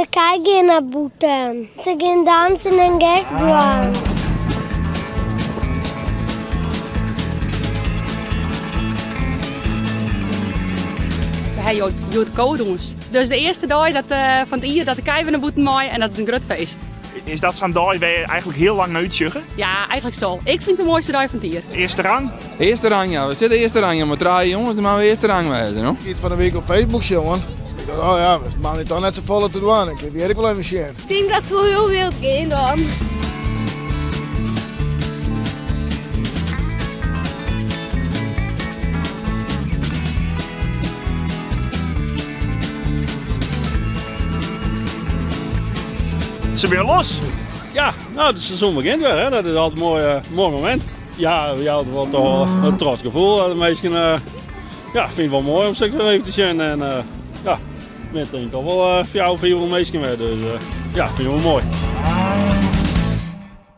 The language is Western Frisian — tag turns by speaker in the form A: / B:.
A: De kij gean nei bûten. Se gean dansen en gek dwaan.
B: We ha hjoed kowedûns. Dus de earste dei dat, fan it jier dat de kij wer nei bûten mei en dat is in grut feest.
C: Is dat sa'n dei wêr je eigenlik hiel lang nei útsjogge?
B: Ja, eigenlik wol. Ik fyn it de moaiste dei fan it jier.
C: Earste rang?
D: Earste rang, ja. We sitte earste rang. Mei trije jonges, dan moatte we earste rang wêze, no.
E: Ik hie it fan 'e wike op Facebook sjoen. Ik tocht, oh ja, it moat my toch net safolle te dwaan. Ik hjir ek wol even sjen.
A: Ik tink dat it wol hiel wild gean dan.
C: Se binne los!
F: Ja, no, it seizoen begjint wer. Hè. Dat is altyd in moai, moai momint. Ja, we jouwe wol toch in trots gefoel. De minsken uh, ja, fine it wol moai om soks even te sjen. En uh, ja, met denk toch wol uh, 400, 500 minsken wer. Dus uh, ja, fine we wol moai.